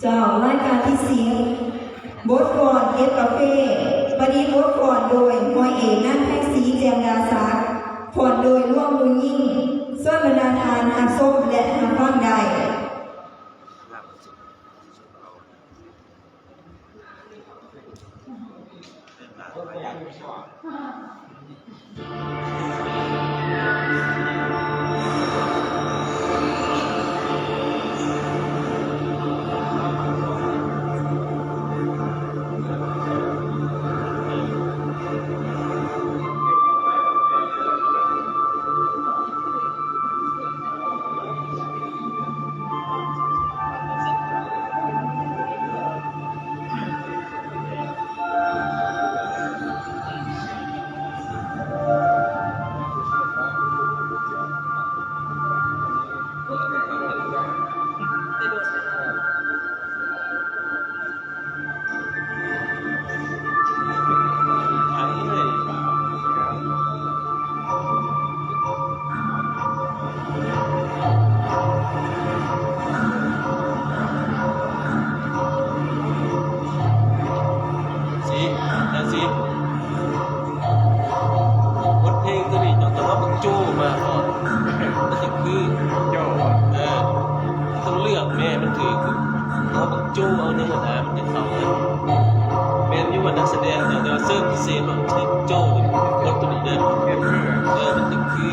ເຈົ້າ, ລາຍການທີສິບ ບົດຟ້ອນເກັບກາເຟ ປະດິດບົດຟ້ອນໂດຍ ຮ້ອຍເອກ ນາງ ໄພສີ ແຈ່ມດາສັກ, ຟ້ອນໂດຍ ຫຼວງບຸນຍິງ, ເຊີນບັນດາທ່ານຮັບຊົມ ແລະ ຮັບຟັງໄດ້. ຊິ ຈັ່ງຊິ ບົດເພງໂຕນີ້ເຈົ້າຕ້ອງເອົາບັກໂຈ້ມາກ່ອນ ມັນຈຶ່ງຄື ໂຈ້ ເອີ ຕ້ອງເລືອກແມ້ ມັນຖືກ ເອົາບັກໂຈ້ ເອົາຫຍັງຫັ້ນນະ ມັນຈະເຂົ້າກັນ. ແມ່ນຢູ່ວ່ານັກສະແດງເຈົ້າ ແຕ່ວ່າເຊີນພິເສດວ່າມັນຖືກໂຈ້ ບົດໂຕນີ້ເດີ ເອີ ມັນຈຶ່ງຄື.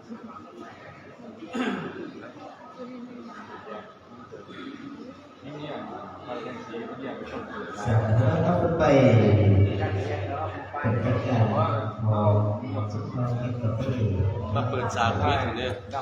ສາທາລະນະຄົນໄປເປັນຈັດການຂອງສຸພາພະເຂດ ມາເປີດສາກເລີຍເດ້.